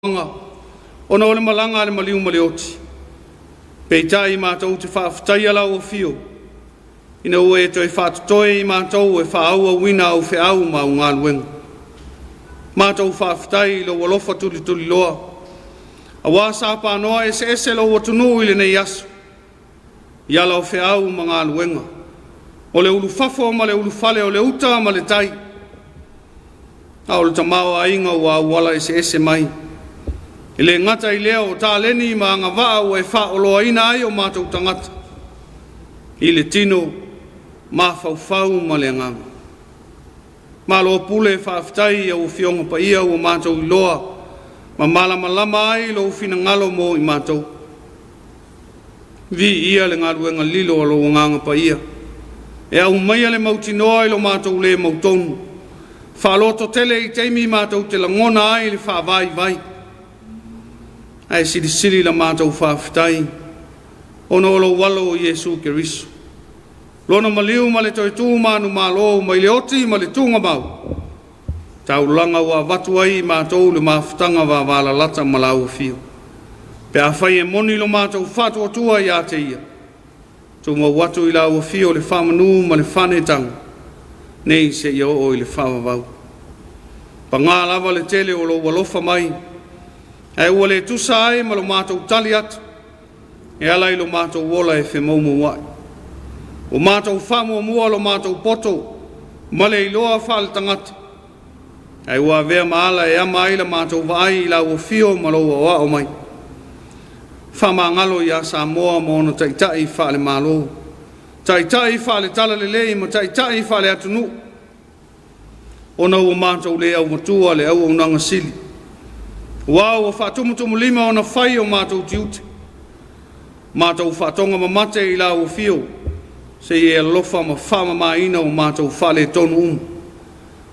Ona o le malaga a le maliu ma le oti. Peitai matou te faafetaia lau afio ina ua e toe faatotoe i matou e faaauauina au feau ma au galuega. Matou faafetai i lou alofa tulituliloa aua sapanoa eseese lou atunuu i lenei aso i ala o feau ma galuega, o le ulufafo ma le ulufale, o le uta ma le tai, a o le tamaoaiga ua auala eseese mai. E le gata i lea o taleni ma agavaa ua e faaoloaina ai o matou tagata i le tino, mafaufau ma le agaga. Malo pule faafetai i au Afioga Paia ua matou iloa ma malamalama ai lou finagalo mo i matou. Viia le galuega lilo a lou Agaga Paia e aumaia le mautinoa i lo matou le mautonu, faalototele i taimi matou te lagona ai le faavaivai, ae silisili la matou faafetai ona o lou alo o Iesu Keriso, Lona maliu ma le toe tu manumalo mai le oti ma le tugamau, taulaga ua avatu ai i matou le mafutaga vavalalata ma lau afio. Pe afai e moni lo matou faatuatua ia te Ia, tumau atu i lau afio le faamanu ma le faaneetaga, nei seia oo i le faavavau. Paga lava le tele o lou alofa mai, ae ua le tusa ai ma lo matou tali atu e ala i lo matou ola e femoumouai. Ua matou faamuamua lo matou poto ma le iloa faaletagata, ae ua avea ma ala e ama ai la matou vaai i lau afio ma lou aoao mai. Faamagalo ia Samoa ma ona taitai faale-Malo, taitai faale-Talalelei ma taitai faale-atunuu, ona ua matou le aumatua le auaunaga sili, aua ua faatumutumulima ona fai o matou tiute, matou faatogamamate i lau afio, se i e alofa ma faamamaina o matou faaletonu uma.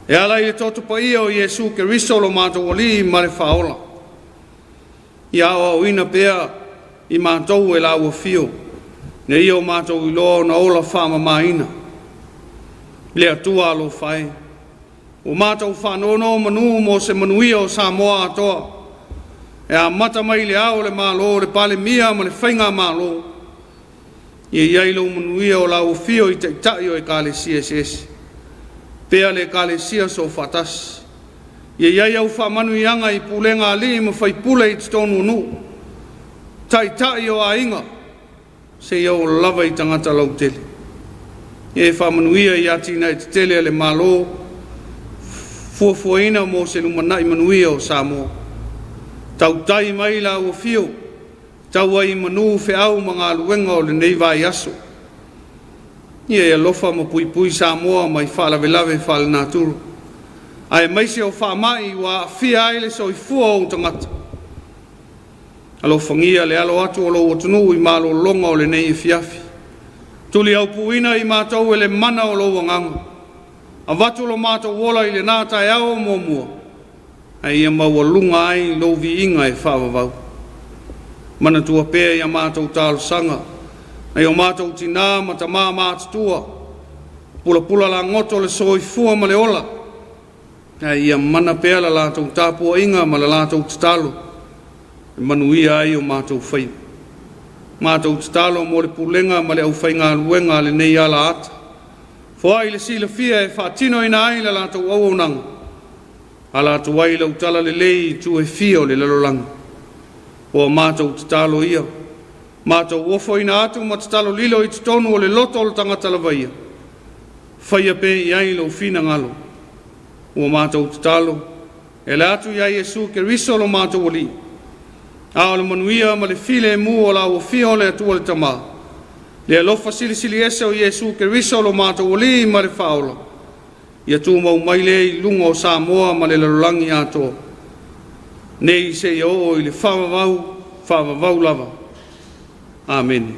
E ala i le toto paia o Iesu Keriso lo matou Alii ma le Faaola, ia aoaoina pea i matou e lau afio, ina ia o matou iloa ona ola faamamaina. Le Atua alofa e, ua matou faanonomanu mo se manuia o Samoa atoa, e amata mai i Le Ao o le Malo, le Palemia ma le Faigamalo, ia i ai lou manuia o lau afio i Taitai o Ekalesia eseese, pea le Ekalesia Soofaatasi. Ia i ai au faamanuiaga i pulega a alii ma faipule i totonu o nuu, taitai o aiga, seia oo lava i tagata lautele. Ia e faamanuia i atinae tetele a le Malo, fuafuaina mo se lumanai manuia o Samoa. Tautai mai lau afio, tau ai i manu feau ma galuega o lenei vaiaso. Ia e alofa ma puipui Samoa mai faalavelave faalenatura, aemaise o faamai ua aafia ai le soifua o ou tagata. Alofagia le alo atu o lou atunuu i malologa o lenei afiafi. Tuliaupuina i matou e le mana o lou agaga. Avatu lo matou ola i lena taeao muamua, a ia maualuga ai lou viiga e faavavau. Manatua pea ia matou talosaga, nai o matou tinā ma tamā matutua, pulapula lagoto le soifua ma le ola, ae ia mana pea la latou tapuaiga ma la latou tatalo e manuia ai o matou faiva. Matou tatalo mo le pulega ma le aufaigaluega a lenei alaata, foai le silafia e faatinoina ai la latou auaunaga, ala atu ai lau talalelei i itu e fia o le lalolagi. Ua matou tatalo ia, matou ofoina atu ma tatalo lilo i totonu o le loto o le tagata lava ia, faia pea i ai lou finagalo. Ua matou tatalo, e ala atu ia Iesu Keriso lo matou Alii, a o le manuia ma le filemu o lau afio o le Atua le Tama, le alofa silisili ese o Iesu Keriso lo matou Alii ma le Faaola, ia tumau mai lea i luga o Samoa ma le lalolagi atoa, nei seia oo i le faavavau, faavavau lava. Amene.